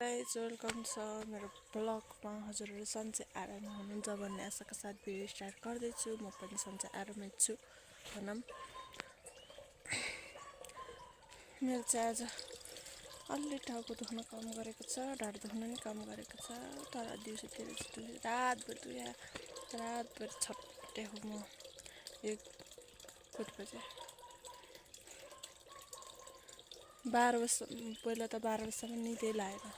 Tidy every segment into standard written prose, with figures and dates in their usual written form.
Guys welcome छ मेरो ब्लगमा। हजुरहरू सन्चै आराममा हुनुहुन्छ भन्ने आशाका साथ भिडियो स्टार्ट गर्दैछु। म पनि सन्चै आरामै छु भनौँ। मेरो चाहिँ आज अलि टाउको दुख्न काम गरेको छ, ढाड दुख्न नि काम गरेको छ। तर दिउँसोतिर चाहिँ रातभर छट्टे हो म 1 बजे 12 बजे पहिला त 12 बजीसम्म निदै लागेन।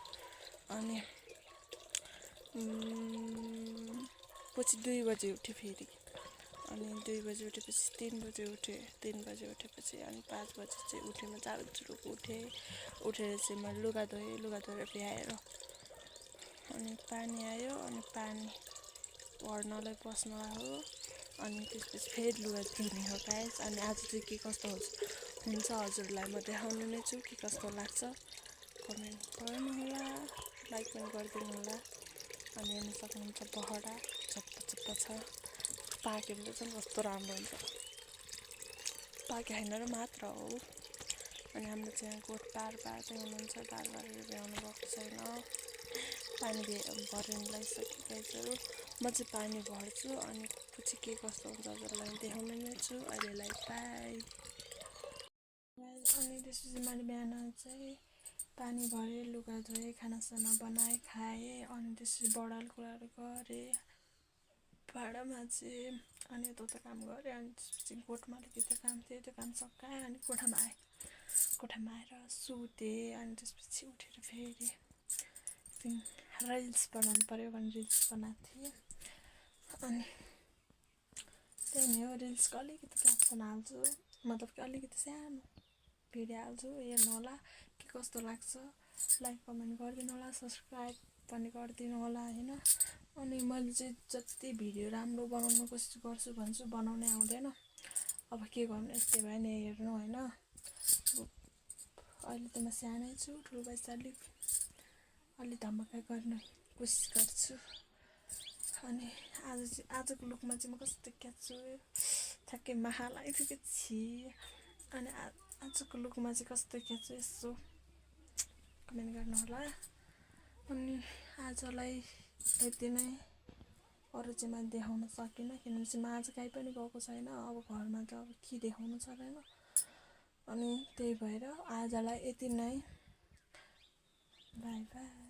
अनि पछि 2 बजे उठेँ फेरि। अनि 2 बजे उठेपछि 3 बजे उठेँ। 3 बजे उठेपछि अनि 5 बजे चाहिँ उठेँ। म झाडुझुडुक उठेर चाहिँ मैले लुगा धोएँ। लुगा धोएर भ्याएर अनि पानी आयो। अनि पानी भर्नलाई बस्न हो। अनि त्यसपछि फेरि लुगा धुने हो गाइस। अनि आज चाहिँ के कस्तो हुन्छ हजुरलाई म देखाउने नै छु। के कस्तो लाग्छ कमेन्ट गर्नु होला, लाइक पनि गरिदिनु होला। अनि हेर्न सक्नुहुन्छ बहरा चप्प छ। पाक्यो भने चाहिँ कस्तो राम्रो हुन्छ। पाक्यो होइन र मात्र हो। अनि हाम्रो चाहिँ यहाँ गोठ बार्दै हुनुहुन्छ। बारेर भ्याउनु भएको छैन। पानी भरिनु लगाइसक्यो गाइजहरू। म चाहिँ पानी भर्छु अनि पछि के कस्तो हुन्छ हजुरलाई देखाउने नै छु। अहिलेलाई बाई। अनि त्यसपछि मैले बिहान चाहिँ पानी भरेँ, लुगा धोएँ, खानासाना बनाएँ, खाएँ। अनि त्यसपछि बडाल कुराहरू गरेँ, भाँडा माझेँ। अनि यता काम गरेँ। अनि त्यसपछि गोठमा अलिकति काम थियो, त्यो काम सकाएँ। अनि कोठामा आएँ। कोठामा आएर सुतेँ। अनि त्यसपछि उठेर फेरि रिल्स बनाउनु पऱ्यो भने रिल्स बनाएको थिएँ। अनि त्यही नै हो, रिल्सको अलिकति क्याप्सन हाल्छु, मतलब कि अलिकति सानो भिडियो हाल्छु। हेर्नु होला के कस्तो लाग्छ। लाइक कमेन्ट गरिदिनु होला, सब्सक्राइब पनि गरिदिनु होला होइन। अनि मैले चाहिँ जति भिडियो राम्रो बनाउनु कोसिस गर्छु भन्छु, बनाउनै आउँदैन। अब के गर्नु, यस्तै भयो नि हेर्नु होइन। अहिले त म सानै छु, ठुलो भएपछि अलि धमाका गर्ने कोसिस गर्छु। अनि आजको लुकमा चाहिँ म कस्तो देखिएको छु, ठ्याक्कै माहा लागिसकेको छि। अनि आजको लुकमा चाहिँ कस्तो देखिएको छु यसो कमेन्ट गर्नु होला। अनि आजलाई यति नै। अरू चाहिँ मैले देखाउन सकिनँ किनभने चाहिँ म आज कहीँ पनि गएको छैन। अब घरमा त अब के देखाउनु छ होइन। अनि त्यही भएर आजलाई यति नै। By by.